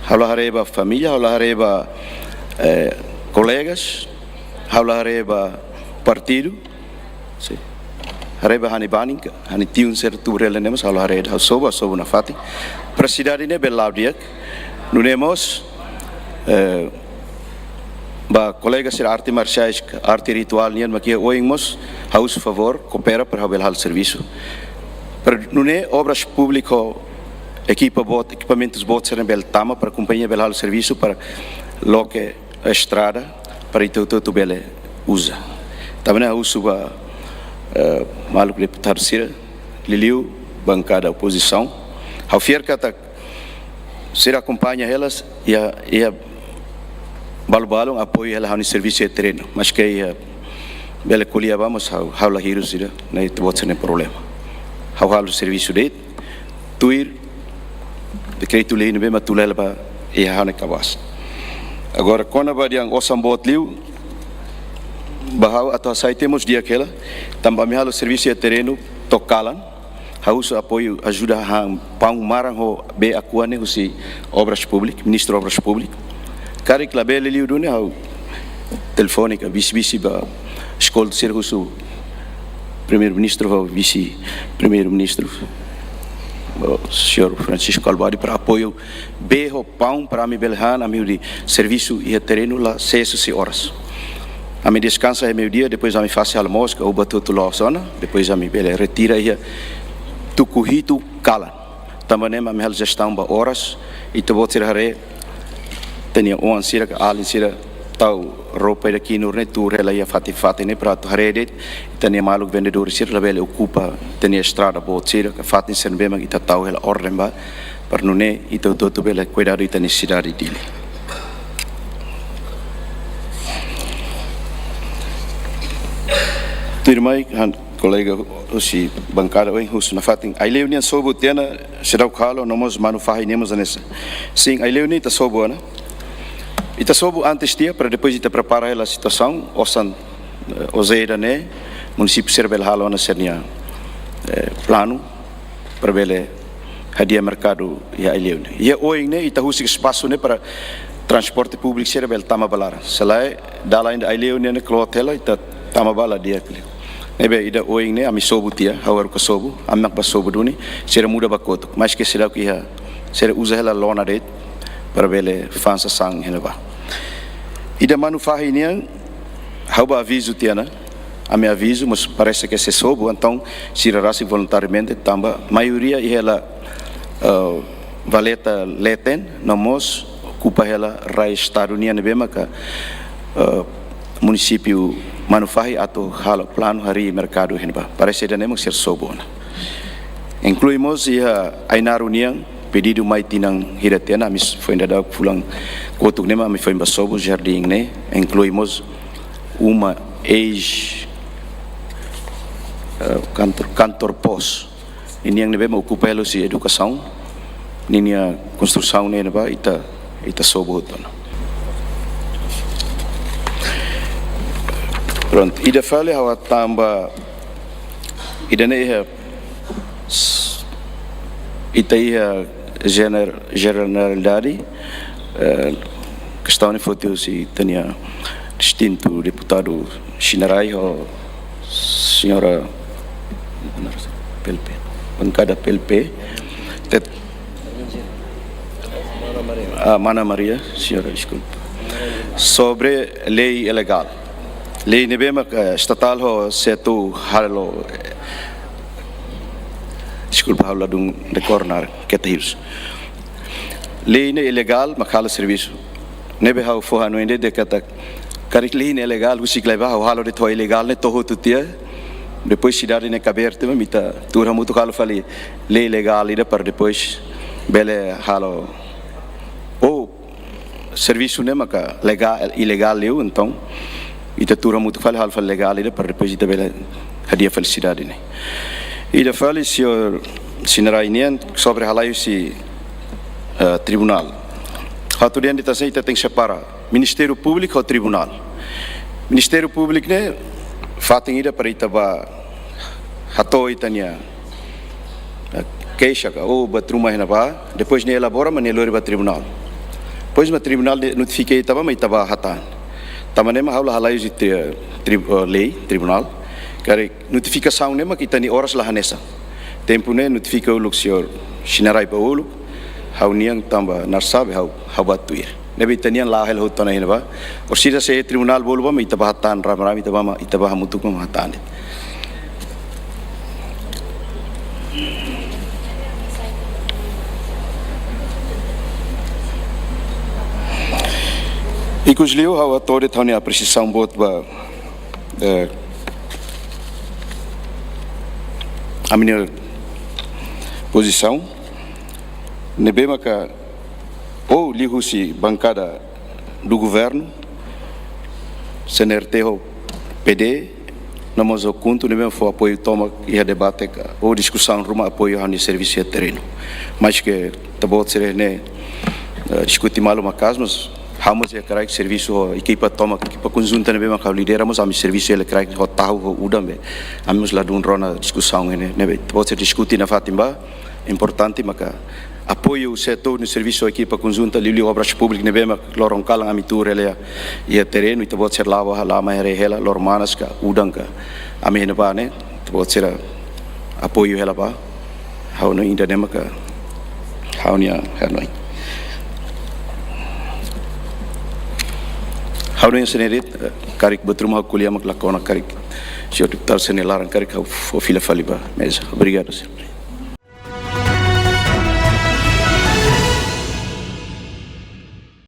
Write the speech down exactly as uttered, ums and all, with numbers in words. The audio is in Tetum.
Ha'u la haree ba família, ha'u la haree ba, eh, kolegas, ha'u la haree ba partidu. Sin. Haree ba ha'u-nia banin ka, ha'u-nia tiun sira tuur hela ne'e mós ha'u la haree, ha'u sobu, ha'u sobu nafatin. Para sidade ne'e bele la'o di'ak. Nune'e mós, eh, ba kolega sira arte marsiais, arte rituál nian mak iha oin mós, ha'u husu favór, koopera para ha'u bele halo servisu. Para nune'e obras públiku, ekipa boot, ekipamentus boot sira bele tama para kompañia bele halo servisu para loke estrada para ita hotu-hotu bele uza. Tanba ne'e ha'u husu ba, eh, maluk deputadu sira, liuliu bankada opozisaun. Ha'u fiar katak sira akompaña hela, iha, iha balu-balu apoiu hela ha'u-nia servisu iha terrenu. Maske iha bele ko'alia ba, mas ha'u, ha'u la hirus ida, ne'e ita-boot sira-nia problema. Ha'u halo servisu de'it, tuir dekretu-lei ne'ebé mak tula hela ba iha ha'u-nia kabaas. Agora, kona-ba dehan osan boot liu, ba ha'u atu hasai tiha mós di'ak hela, tanba ami halo servisu iha terrenu to'o kalan, ha'u husu apoiu, ajuda han paun maran ho bee Aqua ne'e husi Obras Públikas, Ministru Obras Públikas. Karik labele liu duni ha'u telefone ka bisi-bisi ba eskolta sira husu Primeiru-Ministru ho Vise-Primeiru-Ministru, o señór Francisco Kalbuadi, para apoiu bee ho paun para ami bele han, ami hodi servisu iha terrenu la seis husi oras. Ami deskansa iha meiudia, depois ami fase almosu ka uba tutu loos ona, depois ami bele retira iha tuku hitu kalan. Tanba ne'e mak ami halo jestaun ba oras, ita-boot sira haree, ita-nia oan sira ka alin sira tau roupa ida kinur ne'e tuur hela iha fatin-fatin ne'e para atu haree de'it, ita-nia maluk vendedór sira labele okupa ita-nia estrada boot sira ka fatin sira ne'ebé mak ita tau hela orden ba, para nune'e ita hotu-hotu bele kuidadu ita-nia sidade Dili. Tuirmai, han kolega husi bankada oin husu nafatin, Aileu nian sobu tiha ona, seidauk halo, no mós Manufahi nian mós hanesan. Sin, Aileu nian ita sobu ona. Ita sobu antes tiha, para depois ita prepara hela situasaun, osan, eh, Ozeda ne'e, munisípiu sira bele halo ona sira-nia, eh, planu, para bele hadi'a merkadu iha Aileu ne'e. Iha oin ne'e, ita husik espasu ne'e para transporte públiku sira bele tama ba laran. Se lae, dalan ida Aileu ne'e ne'e kloot hela, ita tama ba la di'ak liu. Ne'ebé ida oin ne'e, ami sobu tiha, ha'u haruka sobu, ami mak bá sobu duni, sira muda ba kotuk. Maske seidauk iha, sira uza hela lona de'it, para bele fa'an sasán iha ne'ebá. Ida Manufahi nian, ha'u bá avizu tiha ona, ami avizu, mas parese ke sei sobu, entaun sira rasik voluntariamente, tanba maioria iha hela, eh, valeta leten, no mós okupa hela rai Estadu nian ne'ebé maka, eh, munisípiu Manufahi atu halo planu harii merkadu iha ne'ebá. Parese ida-ne'e mak sira sobu ona. Inklui mós iha Ainaro nian, pedidu mai tinan hira tiha ona, ami foin daudauk fulan kotuk ne'e mak ami foin bá sobu jardín ne'e, inklui mós uma eis, eh, kantor, kantor pos. Ninian ne'ebé mak okupa hela husi edukasaun, ninia konstrusaun ne'e ne'ebá ita, ita sobu hotu ona. Prontu, ida fali ha'u hatán ba, ida-ne'e iha, ita iha jener-, jeneralidade, eh, kestaun ne'e foti husi ita-nia distintu deputadu Sinarai ho señora P L P, bankada P L P. Tet-, ah, Mana Maria, señora, deskulpa. Sobre lei ilegál. Lei ne'ebé mak, eh, estatál ho setu halo, eh, deskulpa, ha'u ladún dekór naran, keta hirus. Lei ne'e ilegál mak halo servisu. Ne'ebé ha'u fó hanoin de'it katak, karik lei ne'e ilegál, husik lai bá, ha'u halo de'it ho ilegál ne'e to'o hotu tiha. Depois sidade ne'e kabeer tiha, mak ita tuur hamutuk halo fali lei legál ida para depois bele halo. Ou servisu ne'e maka legál, ilegál liu, entaun ita tuur hamutuk fali halo fali legál ida para depois ita bele hadi'a fali sidade ne'e. Ida fali señór Sinarai nian sobre halai husi, eh, tribunál. Ha'u atu dehan de'it hanesan ita tenke separa Ministériu Públiku ho tribunál. Ministériu Públiku ne'e fatin ida para ita bá hato'o ita-nia, eh, keixa ka, ou buat ruma iha ne'ebá, depois nia elabora, mak nia lori ba tribunál. Depois mak tribunál ne'e notifika ita ba, mak ita ba hatán. Tanba ne'e mak ha'u la halai husi tri-, tri-, eh, lei, tribunál. Karik notifikasaun ne'e mak ita-nia oras la hanesan. Tempu ne'e notifika uluk señór Sinarai ba uluk, ha'u-nian tanba narsá be ha'u, ha'u ba tuir. Ne'ebé ita-nian la'o hela hotu ona iha ne'ebá. Orsida se tribunál bolu ba, mak ita ba hatán rame-rame, ita ba mak, ita ba hamutuk mak hatán de'it. Ikusliu ha'u hato'o de'it ha'u-nia apresiasaun boot ba, eh, ami-nia pozisaun ne'ebé maka, ou liuhusi bankada do governu, C N R T ho P D, no mós ho KHUNTO ne'ebé fó apoiu tomak iha debate ka, ou diskusaun ruma apoiu ha'u-nia servisu iha terrenu. Maske ita-boot sira ne'e, eh, diskute malu maka'as, mas ha'u mós iha kraik servisu ho ekipa tomak, ekipa konjunta ne'ebé mak ha'u lidera mós ami servisu iha kraik ho tahu ho udan be. Ami mós ladún rona diskusaun ne'e, ne'ebé ita-boot sira diskute nafatin ba, importante maka apoiu setór nia servisu ekipa konjunta liuliu Obras Públikas ne'ebé mak loron kalan ami tuur hela iha terrenu, ita-boot sira la'o ba, la'o mai haree hela loron manas ka udan ka ami iha ne'ebá ne'e, ita-boot sira apoiu hela ba. Ha'u hanoin ida-ne'e maka ha'u-nia hanoin. Ha'u hanoin sira-ne'e de'it, eh, karik buat ruma ha'u ko'alia mak la kona karik. Señór deputadu sira-nia laran karik ha'u fó fila fali ba meza. Obrigadu, señór.